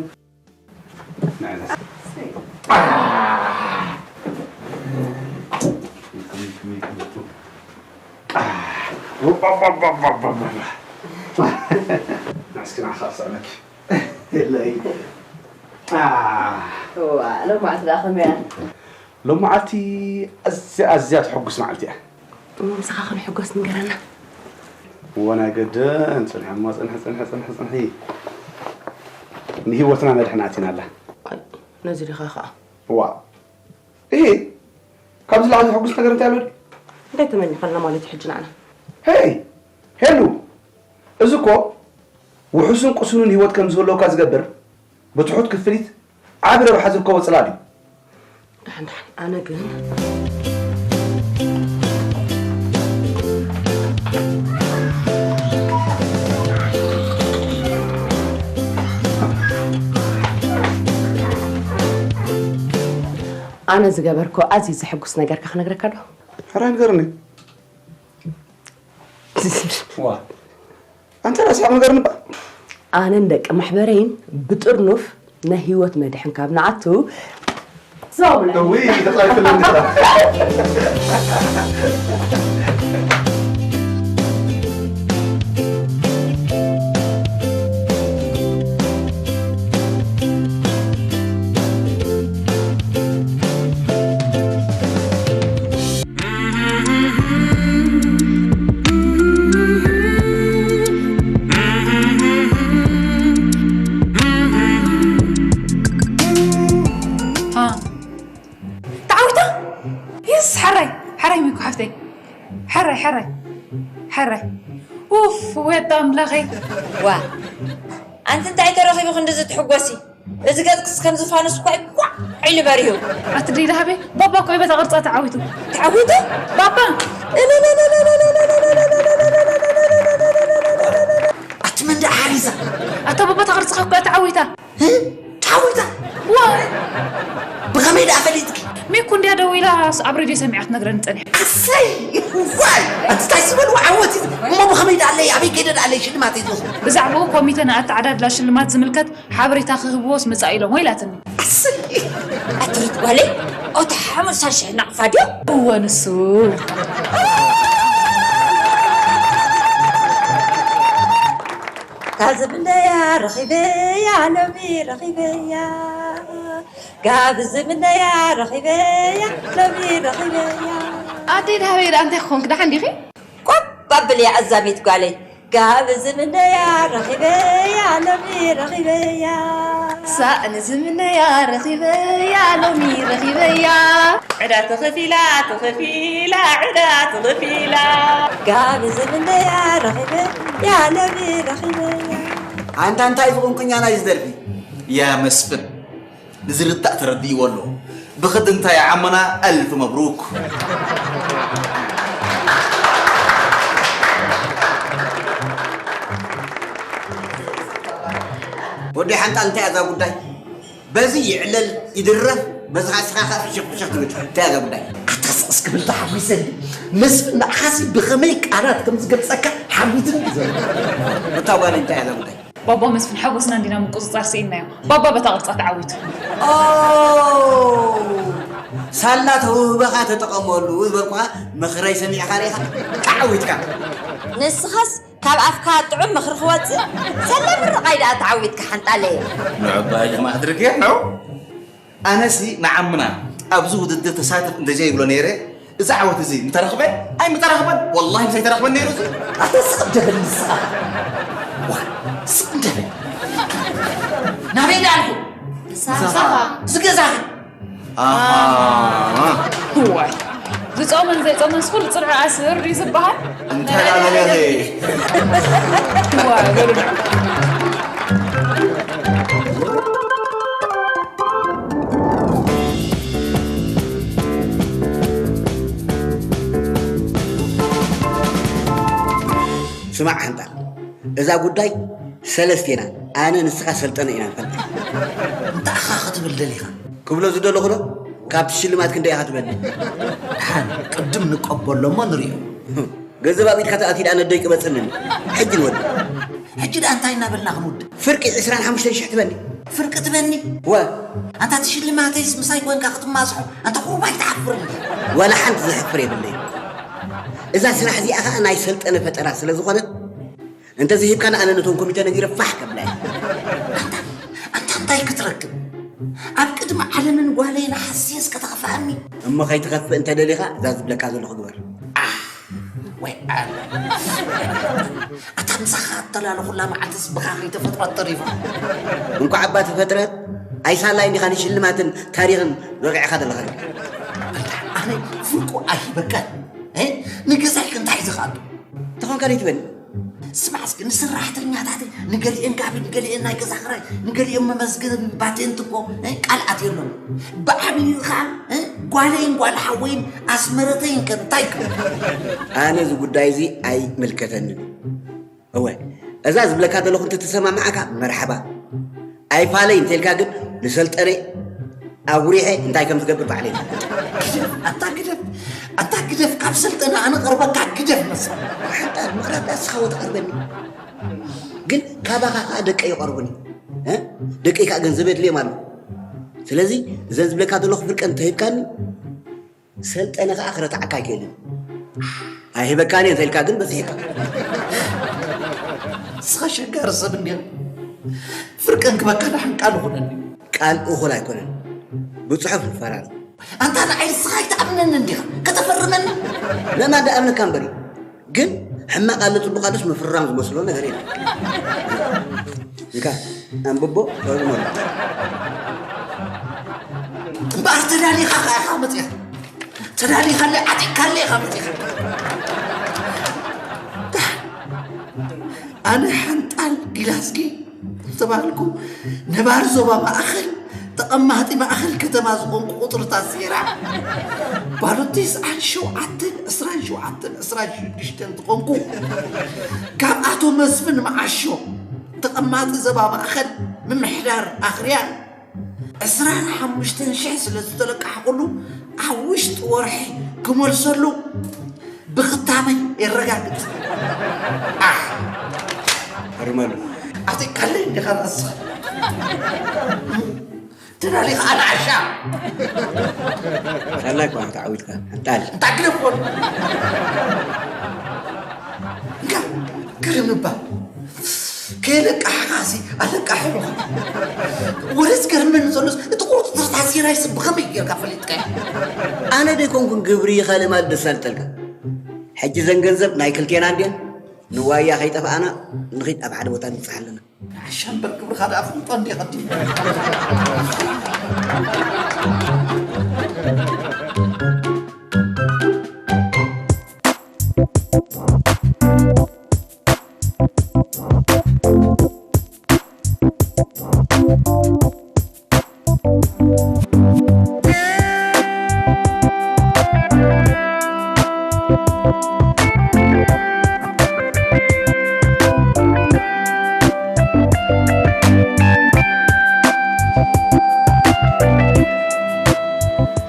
ንስኪ ንዓኻ ክስዕመኪ። የለይ። ዋ፣ ሎማዓንቲ ደኣ ከመይ እያ? ሎማዓንቲ ኣዝያ፣ ኣዝያ ተሐጉስ መዓልቲ እያ። እሞ ምሳኻ ክንሕጎስ ንገረና። እወ፣ ናይ ገድን ጽንሒ እሞ፣ ጽንሒ፣ ጽንሒ፣ ጽንሒ፣ ጽንሒ። ንህይወትና መድሕን ኣቲና ኣላ። ነዚ ዲኻ ኸኣ? እዋ። እሂ፣ ካብዚ ላዕሊ ዘሐጉስ ነገር እንታይ ኣሎ ድዩ? እንታይ ተመኒኻልና ማለት እዩ ሕጂ ንዓና? ሄይ፣ ሄሉ፣ እዚ እኮ ውሑስን ቅሱንን ህይወት ከም ዝህልወካ ዝገብር፣ ብትሑት ክፍሊት ዓቢ ረብሓ ዝርከቦ ጽላል እዩ። ደሓን፣ ደሓን፣ ኣነ ግን ኣነ ዝገበርኮ ኣዝዩ ዘሐጉስ ነገርካ ክነግረካ ዶ? ሕራይ ንገርኒ። ዋ፣ ኣንተ ራስኻ ንገርኒ እባ። ኣነን ደቂ ማሕበረይን ብጥርኑፍ ናይ ህይወት መድሕን ካብ ንኣቱ፣ ዘው ብላ። እውይ፣ ተጻሪፍለኒ ጥራሕ። ተዓዊታ? የስ፣ ሓራይ፣ ሓራይ ሚኩ ሓፍተይ። ሓራይ፣ ሓራይ፣ ሓራይ። ኡፍ፣ ወይ ኣታ ኣምላኸይ። ዋ፣ ኣንቲ እንታይ ተረኺቡ ክንድዚ ትሕጎሲ? እዚ ገጽክስ ከም ዝፋኑስ እኳ እዩ ኳዕ ኢሉ በሪሁ። ኣቲ ደይ ደሃበይ፣ ባባ እኮ እዩ በታ ቅርጻ ተዓዊቱ። ተዓዊቱ? ባባ! ኣቲ መን ደኣ ሓሪሳ? ኣታ ባባ፣ እታ ቅርጽኻ እኮ እያ ተዓዊታ። እ? ተዓዊታ? ዋይ! ብኸመይ ደኣ ፈሊጥኪ? ሚኩ እንድያ ደዊላ ኣብ ሬድዮ ሰሚዓ ክትነግረኒ ጸኒሓ። ኣሰይ! ዋይ! ኣቲ እንታይ ዝበልዎ ዓወት እዩ? እሞ ብኸመይ ደኣ ኣለይ? ኣበይ ከይደ ደኣ ኣለይ ሽልማተይ ዝወስድ? ብዛዕባኡ ኮሚተ ንኣተዓዳድላ ሽልማት ዝምልከት ሓበሬታ ክህብዎስ ምጻእ ኢሎምዎ ኢላትኒ። ኣሰይ! ኣትሪት ጓለይ፣ ኦታ ሓሙሳ ሽሕ ናቕፋ ድዮ? እወ፣ ንሱ። ካብ ዝምነያ ረኺበያ፣ ሎሚ ረኺበያ። ካብ ዝምነያ ረኺበያ፣ ሎሚ ረኺበያ። ኣደይ፣ ደሃበይ ደኣ እንታይ ክኾንክ፣ ደሓን ዲኺ? ቆብ ኣብልያ ኣዛሚት ጓለይ፣ ካብ ዝምነያ ረኺበያ፣ ሎሚ ረኺበያ። ሳእኒ ዝምነያ ረኺበያ፣ ሎሚ ረኺበያ። ዕዳ ተኸፊላ፣ ተኸፊላ፣ ዕዳ ተኸፊላ። ካብ ዝምነያ ረኺበያ፣ ሎሚ ረኺበያ። ኣንታ እንታይ ዝቑንቁኛ ናይዚ ደርፊ? ያ መስፍን፣ ንዝርዳእ ተረዲእዎ ኣሎ። ብኽዲ እንታይ ዓመና፣ ኣልፍ መብሩክ። ወዲ ሓንጣል፣ እንታይ እያ እዛ ጉዳይ? በዚ ይዕለል ይድረፍ፣ በዚ ኻስኻ ኻፍ ሽኽ ሽኽ ትብል። እንታይ እያ እዛ ጉዳይ? ኣታ ስቕ እስኪ ብል ተሓጒሰ። መስፍን ንዓኻሲ ብኸመይ ቃላት ከም ዝገልጸካ ሓሚትኒ እዩ ዘሎ። እታ ጓል እንታይ እያ እዛ ጉዳይ? ባባ መስፍን ሓጎስና እንዲና ምቁጽጻር ስኢንናዮ። ባባ በታ ቅርጻ ተዓዊቱ። ኦ፣ ሳላ ተውህበኻ ተጠቐመሉ ዝበልኩኻ ምኽረይ ሰሚዕካ ርኢኻ ተዓዊትካ። ንስኻስ ካብ ኣፍካ ጥዑም ምኽሪ ክወጽእ፣ ሰለ ምርቓይ ደኣ ተዓዊትካ ሓንጣለየ። ንዕባይ ለማድረግ ነው። ኣነሲ ንዓምና ኣብዚ ውድድር ተሳተፍ እንተዘይብሎ ነይረ፣ እዚ ዓወት እዚ ምተረኽበ ኣይምተረኽበን። ወላሂ ምሰይተረኽበን ነይሩ እዚ። ኣታ ስቕ ደብል ንስኻ። ዋ፣ ስቕ ደብል። ናበይ ደኣልኩ? ንስኻ። እዚ ገዛ። ኣሃ። ዋይ። ዝጾመን ዘይጾመንስ ኩሉ ጽንሑ ኣስር ድዩ ዝበሃል? እንታይ ደኣ በለ? ዋይ፣ በሉ ንዑ። ስማዕ ሓንጣል፣ እዛ ጉዳይ ሰለስቴና፣ ኣነ፣ ንስኻ፣ ሰልጠነ ኢና ንፈልጣ። እንታይ ኢኻ ክትብል ደሊኻ? ክብሎ ዝደለኹ ዶ፣ ካብቲ ሽልማት ክንደይ ኢኻ ትበሊ? ደሓን፣ ቅድም ንቀበሎ እሞ ንሪኦ። ገንዘብ ኣብ ኢድካ ተኣትዩ ደኣ ነደይ ቅበጽንን። ሕጂ ንወዲ። ሕጂ ደኣ እንታይ እናበልና ክንውድእ? ፍርቂ ዕስራን ሓሙሽተን ሽሕ ትበኒ። ፍርቂ ትበኒ? ወ። ኣንታ እቲ ሽልማተይስ ምሳይ ኮንካ ክትማስሖ፣ ኣንታ ቁሩብ ኣይትሓፍርን? ዋላ ሓንቲ ዘሕፍር የብለይን። እዛ ስራሕ እዚኣ ኸኣ ናይ ሰልጠነ ፈጠራ ስለ ዝኾነት፣ እንተዘይሂብካኒ ኣነ ነቶም ኮሚተ ነጊረ ፋሕ ከብላ እየ። ኣንታ፣ ኣንታ እንታይ ክትረክብ? ኣብ ቅድሚ ዓለምን ጓለይን ሓስየስ ከተኽፍኣኒ? እሞ ከይትኸፍእ እንተደሊኻ እዛ ዝብለካ ዘለኹ ግበር። ኣህ፣ ወይ ኣነ። ኣታ ምሳኻ እተላለኹላ መዓልትስ ብኻ ከይተፈጥረት ተሪፋ። እንኳዕ እባ ተፈጥረት፣ ኣይሳላይ እንዲኻ ንሽልማትን ታሪኽን በቂዕኻ ዘለኻ። ኣነ ፍርቁ ኣይሂበካን። እ? ንገዛይ ክንታይ ዝኸኣሉ? ተኾንካ ደይ ትበል? ስማዕ እስኪ፣ ንሰራሕተኛታተይ፣ ንገሊኤን ጋቢ፣ ንገሊኤን ናይ ገዛ ክራይ፣ ንገሊኤን መመዝገቢ ፓቴንት እኮ፣ እ፣ ቃል ኣትየሎም። ብዓብዩ ኸዓ፣ እ፣ ጓለይን ጓል ሓወይን ኣስመረተይን ከ እንታይ ክብል? ኣነ እዚ ጉዳይ እዚ ኣይምልከተንን። እወ፣ እዛ ዝብለካ ዘለኹ እንተተሰማምዓካ መርሓባ። ኣይፋለይ እንተልካ ግን ንሰልጠነ ኣጉሪሐ እንታይ ከም ዝገብር ባዕለይ ይፈልጥ። ግደፍ፣ ኣታ ግደፍ፣ ኣታ ግደፍ፣ ካብ ሰልጠነ ኣነ ቀርበካ ግደፍ መስ-። ሓንጣል ምቕራብ ዳኣ ንስኻ ወ ተቐርበኒ። ግን ካባኻ ከኣ ደቀይ ይቐርቡኒ። እ? ደቀይ ከኣ ገንዘብ የድልዮም ኣሎ። ስለዚ እዘን ዝብለካ ዘለኹ ፍርቀን እንተሂብካኒ፣ ሰልጠነ ከኣ ክረትዓካ ኣይክእልን። ኣይህበካን እየ እንተኢልካ ግን በዚሕካ። ንስኻ ሸጋሪ ሰብ እንዲኻ። ፍርቀን ክበካ ደሓን ቃል እኹለኒ። ቃል እኹል ኣይኮነን። ብጽሑፍ ንፈራረም። ኣንታ ንዓይ ንስኻ ኣይትኣምነኒ እንዲኻ። ከተፈርመኒ? ንኣማን ደኣምነካ እምበር እዩ። ግን ሕማቕ ኣሎ ጽቡቕ ኣሎስ ምፍርራም ዝመስሎ ነገር የለን። እንካ፣ ኣንብቦ፣ ፈርመሉ። እምበኣር ተዳሊኻ ኸኣ ኢኻ መጺኻ። ተዳሊኻለይ፣ ዓጢቕካለይ ኢኻ መጺኻ። ኣነ ሓንጣል ጊላስጊ ዝተባህልኩ ነባሪ ዞባ ማእኸል፣ ተቐማጢ ማእኸል ከተማ ዝኾንኩ ቁፅርታት ሴራ ባዶ ተስዓን ሸውዓተን፣ ዕስራን ሸውዓተን፣ ዕስራን ሽዱሽተን ዝኾንኩ ካብ ኣቶ መስፍን መዓሾ ተቐማጢ ዞባ ማእኸል ምምሕዳር ኣኽርያን ዕስራን ሓሙሽተን ሽሕ ስለ ዝተለቃሕኩሉ ኣብ ውሽጢ ወርሒ ክመልሰሉ ብኽታመይ የረጋግጽ። ኣሕ! ኣርመሉ። ኣተካለይ እንዲኻ ንኣስኻ። ትናሊ ከዓ ንዓሻ። ሳላ እኳ ተዓዊትካ፣ ሓንጣል። እንታይ ክለፍኮን? እንካ፣ ግርም እባ። ከየለቃሕኻሲ ኣለቃሕኹ። ወረ ዝገርመኒ ዘሎስ፣ እቲ ቁርጥርታ ዜናይስ ብኸመይ ጌርካ ፈሊጥካዮ? ኣነ ደይኮንኩን ግብሪ ካልእ ማለት ደስ ኣልጠልካ። ሕጂ ዘን ገንዘብ ናይ ክልቴና እንድየን፣ ንዋያ ከይጠፍኣና፣ ንኺድ ኣብ ሓደ ቦታ ንብጽሕ ኣለና። ንዓሻ እምበር ግብርኻ ደኣ ፍልጦ እንዲኻ።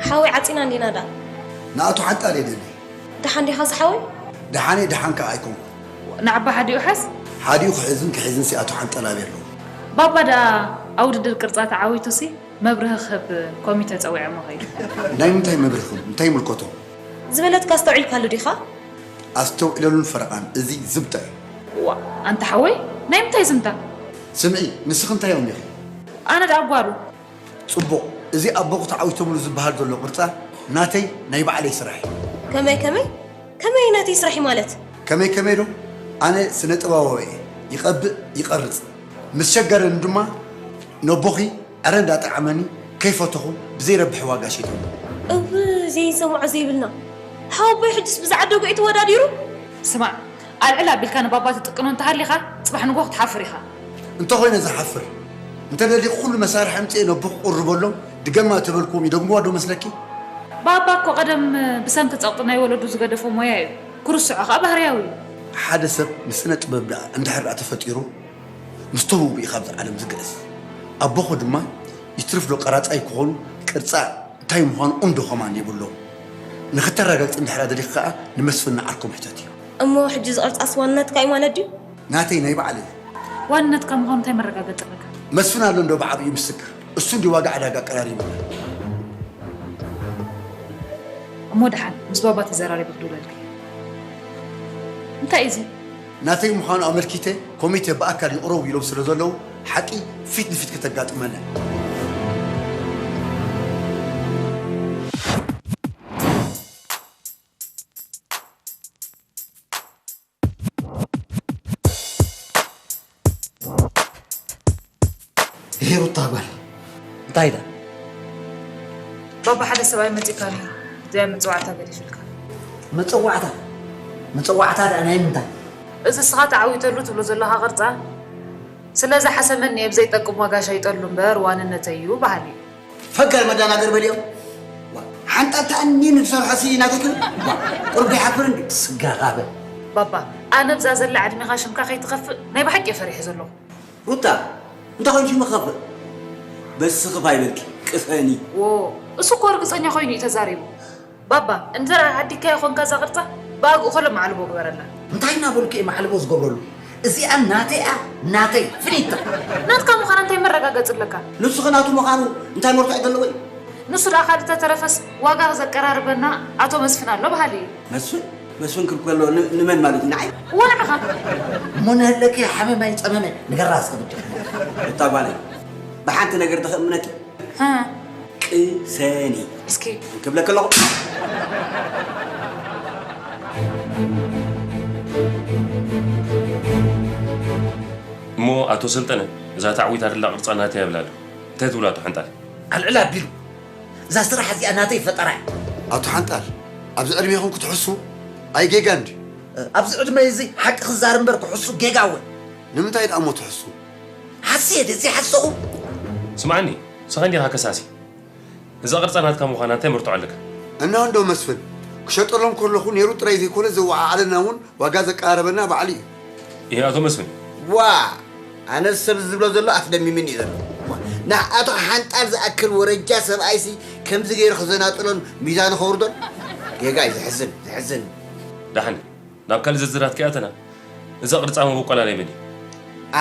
ሓወይ ዓጺና እንዲና ደኣ። ንኣቶ ሓንጣል እየ ደሊ። ደሓን ዲኻ ዝሓወይ? ደሓን እየ፣ ደሓን ከኣ ኣይኮንኩ። ንዓባ ሓዲኡ ሓዝ? ሓዲኡ ክሕዝን ክሕዝን ሲ ኣቶ ሓንጣል ኣበይ ኣለዉ? ባባ ደኣ ኣብ ውድድር ቅርጻ ተዓዊቱ ሲ መብርሂ ክህብ ኮሚተ ጸዊዖሞ ከይዱ። ናይ ምንታይ መብርሂ ክህብ? እንታይ ይምልከቶ? ዝበለትካ ኣስተውዒልካሉ ዲኻ? ኣስተውዒለሉን ፈረቓን፣ እዚ ዝምታ እዩ። ዋ፣ ኣንታ ሓወይ፣ ናይ ምንታይ ዝምታ? ስምዒ፣ ንስኺ እንታይ እዮም ኢኺ? ኣነ ደኣ ጓሉ። ጽቡቕ፣ እዚ ኣቦኺ ተዓዊቶምሉ ዝበሃል ዘሎ ቅርጻ ናተይ ናይ ባዕለይ ስራሕ እዩ። ከመይ፣ ከመይ? ከመይ ናተይ ስራሕ እዩ ማለት? ከመይ ከመይ ዶ? ኣነ ስነ ጥበባዊ እየ። ይቐብእ፣ ይቐርጽ። ምስ ሸገረኒ ድማ ነቦኺ ዕረ እንዳጠዓመኒ ከይፈተኹ ብዘይረብሕ ዋጋ ሸይጠሉ። እውይ፣ ዘይንሰምዖ ዘይብልና። ሓወቦይ ሕጅስ ብዝዓደጎ እዩ ተወዳዲሩ? ስማዕ፣ ኣልዕል ኣቢልካ ንባባ ትጥቅኖ እንተሃሊኻ፣ ጽባሕ ንግሆ ክትሓፍር ኢኻ። እንተኾይነ ዝሓፍር፣ እንተደሊኹ ኩሉ መሳርሒ ኣምጺኤ ነቦኹ ክቕርበሎም፣ ድገማ እተበልክዎም ይደግምዋ ዶ መስለኪ? ባባ እኮ ቀደም ብሰንኪ ጸቕጢ ናይ ወለዱ ዝገደፎ ሞያ እዩ። ክርስዖ ኸኣ ባህርያዊ እዩ። ሓደ ሰብ ንስነ ጥበብ ደኣ እንድሕር ደኣ ተፈጢሩ፣ ምስ ተውህቦ እዩ ካብዚ ዓለም ዝግዕዝ። ኣቦኹ ድማ ይትርፍ ዶ ቀራጻይ ክኾኑ ቅርጻ እንታይ ምዃኑ ኡንዶ ከማን የብሎም። ንኽተረጋግጽ እንድሕር ደሊኺ ከኣ ንመስፍን ንዓርኮም ሕተትዮ። እሞ ሕጂ እዚ ቅርጻስ ዋንነትካ እዩ ማለት ድዩ? ናተይ ናይ ባዕለይ። ዋንነትካ ምዃኑ እንታይ መረጋገጺ ኣለካ? መስፍን ኣሎ እንዶ ብዓቢኡ ምስክር። እሱ እንዲ ዋጋ ዕዳጋ ኣቀራሪቡና። እሞ ደሓን ምስ ባባ ተዘራሪበ ክድውለልካ እየ። እንታይ እዩ እዚ? ናተይ ምዃኑ ኣመልኪተ ኮሚቴ ብኣካል ይቕረቡ ኢሎም ስለ ዘለዉ ሓቂ ፊት ንፊት ከተጋጥመና። ይሄ ሩታ ጓል እንታይ ኢላ? ባባ ሓደ ሰብኣይ መጺእካ ኣሎ። እዚኣ መጽዋዕታ ገዲፍልካ። መጸዋዕታ? መጸዋዕታ ደኣ ናይ ምንታይ? እዚ እስኻ ተዓዊተሉ ትብሎ ዘለኻ ቅርጻ ስለ ዝሓሰመኒ እየ ብዘይጠቅም ዋጋ ሸይጠሉ እምበር ዋንነተይ እዩ በሃሊ እዩ። ፈገር መደናገር በልዮም። ዋ፣ ሓንጣል ተኣኒኑ ዝሰርሖ ሲ ናተይ ክብል? ዋ፣ ቁሩብ ዘይሓፍር እንዲ? ስጋኻ በል። ባባ፣ ኣነ ብዛ ዘላ ዕድሜኻ ሽምካ ከይትኸፍእ ናይ ብሓቂ እየ ፈሪሐ ዘለኹ። ሩታ፣ እንታይ ኮይኑ ሽሙ ክኸፍእ? በስኺ ፋይ በልኪ፣ ቅሰኒ። ዎ፣ እሱ እኮ ርግጸኛ ኮይኑ እዩ ተዛሪቡ። ባባ፣ እንተ ደኣ ዓዲግካዮ ኾንካ እዛ ቅርጻ፣ ብኣግኡ ከሎ ማዕልቦ ግበረላ። እንታይ እናበልኩ እየ ማዕልቦ ዝገብረሉ? እዚኣ ናተይ እያ፣ ናተይ፣ ፍሊታ። ናትካ ምዃና እንታይ መረጋገጺ ኣለካ? ንሱ ኸ ናቱ ምዃኑ እንታይ መርትዖ እዩ ዘለዎ? ንሱ ደኣ ካልእ ተተረፈስ ዋጋ ዘቀራርበና ኣቶ መስፍን ኣሎ በሃሊ እዩ። መስፍን? መስፍን ክብል ከሎ ን-፣ ንመን ማለት እዩ? ንዓይ? እወ ንዓኻ። እሞ ንህለኪ ሓመመ ጸመመ ንገራ እስከ ብቻ። እታ ጓለይ፣ ብሓንቲ ነገር ዶ ከእምነኪ? ሃ። ቅሰኒ። እስኪ። ክብለኪ ኣለኹ። እሞ ኣቶ ሰልጠነ፣ እዛ ተዓዊታ ዘላ ቅርጻ ናተይ ይብል ኣሎ። እንታይ ትብሉ ኣቶ ሓንጣል? ኣልዕል ኣቢሉ። እዛ ስራሕ እዚኣ ናተይ ፈጠራ እያ። ኣቶ ሓንጣል፣ ኣብዚ ዕድሜኹም ክትሕሱ ኣይ ጌጋ እንድዩ። ኣብዚ ዕድመይ እዚ ሓቂ ክዛረብ እምበር ክሕሱ ጌጋ እወ። ንምንታይ ደኣ እሞ ትሕሱ? ሓስየ ድየ ዘይሓሰኹ? ስምዓኒ፣ ንስኻ እንዲኻ ከሳሲ። እዛ ቅርጻ ናትካ ምዃና እንታይ መርትዖ ኣለካ? እና እንዶ መስፍን፣ ክሸጠሎም ከለኹ ነይሩ ጥራይ ዘይኮነ ዘወዓዓለና እውን ዋጋ ዘቀራረበና ባዕሉ እዩ። እየ ኣቶ መስፍን። ዋ! ኣነስ ሰብ ዝብሎ ዘሎ ኣስደሚምኒ እዩ ዘሎ። ዋ! ንኣቶ ሓንጣል ዝኣክል ወረጃ ሰብኣይሲ ከምዚ ገይሩ ክዘናጥሎን ሚዛኑ ከውርዶን? ጌጋ እዩ፣ ዘሕዝን፣ ዘሕዝን። ደሓን፣ ናብ ካልእ ዝርዝራት ከይኣተና፣ እዛ ቅርጻ መበቆላ ናይ መን እዩ?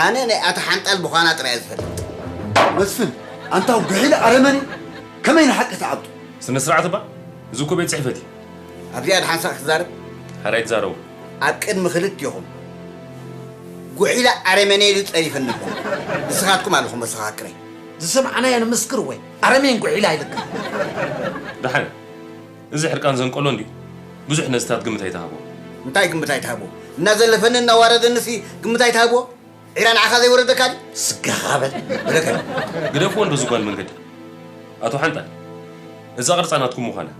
ኣነ ናይ ኣቶ ሓንጣል ምዃና ጥራይ እየ ዝፈልጥ። መስፍን፣ ኣንታው ጉሒላ ኣረመኔ፣ ከመይ ንሓቂ ትዓብጡ? ስነ ስርዓት እባ፣ እዚ እኮ ቤት ጽሕፈት እዩ። ኣብዚኣ ድሓንሳእ ክትዛረብ? ሓራይ ትዛረቡ። ኣብ ቅድሚ ክልቲኹም ጉሒላ ኣረመኔ ኢሉ ጸሪፈኒ እኮ። ንስኻትኩም ኣለኹም መሰኻክረይ። ዝሰምዓናዮ ንምስክር ወይ ኣረሜን ጉሒላ ኢልካ። ደሓን፣ እዚ ሕርቃን ዘንቀሎ እንድዩ። ብዙሕ ነዝታት ግምት ኣይትሃቦ። እንታይ ግምት ኣይትሃቦ? እናዘለፈኒ እናዋረደንሲ ግምት ኣይትሃቦ? ዒራ ንዓኻ ዘይወረደካ ድዩ? ስጋኻ በል። በለከ። ግደፍዎ እንዶ ዝጓል መንገዲ። ኣቶ ሓንጣል፣ እዛ ቅርጻ ናትኩም ምዃና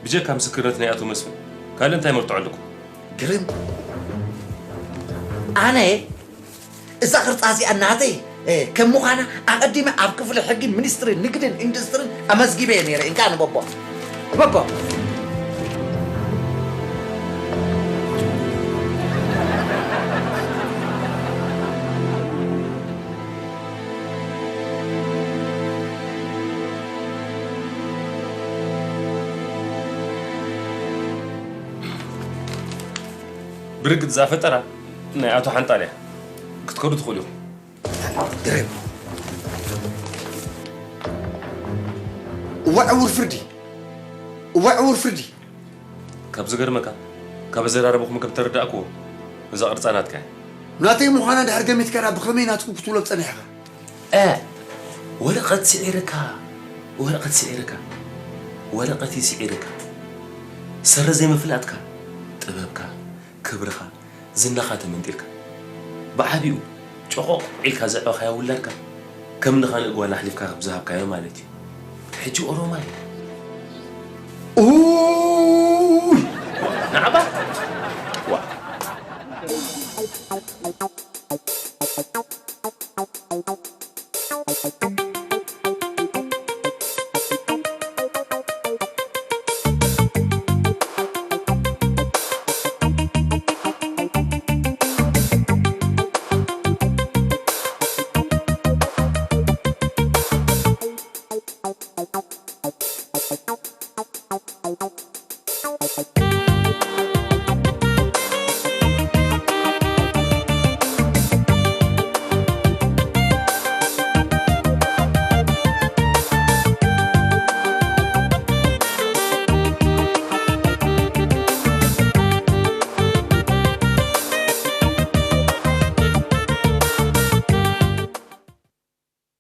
ብጀካ ምስክርነት ናይ ኣቶ መስፍን ካልእ እንታይ መርትዖ ኣለኩም? ግርም። ኣነ እዛ ቅርጻ እዚኣ ናተይ ከም ምዃና ኣቐዲመ ኣብ ክፍሊ ሕጊ ሚኒስትሪ ንግድን ኢንዱስትሪን ኣመዝጊበ እየ ነይረ። እንካ ንበቦ ንበቦ። ብርግጽ እዛ ፈጠራ ናይ ኣቶ ሓንጣል እያ። ክትከዱ ትኽእሉ ኢኹም። ድርብ። እዋዕ ዕውር ፍርዲ፣ እዋዕ ዕውር ፍርዲ። ካብ ዝገርመካ፣ ካብ ኣዘራርባኹም ከም ተረዳእክዎ፣ እዛ ቅርጻ ናትካ እያ። ናተይ ምዃና ድሕር ገሚትካ ደኣ ብኸመይ ናትኩም ክትብሎ ጸኒሕካ? እ፣ ወረቐት ስዒርካ፣ ወረቐት ስዒርካ፣ ወረቐት እዩ ስዒርካ። ስረ ዘይምፍላጥካ፣ ጥበብካ፣ ክብርኻ፣ ዝናኻ ተመንጢልካ። ብዓቢኡ ጨቖቕ ኢልካ ዘዕበኻያ ውላድካ ከም ንኻልእ ጓል ኣሕሊፍካ ከም ዝሃብካዮ ማለት እዩ። ሕጂ ኦሮማይ። ኡይ! ንዓባ! ዋ!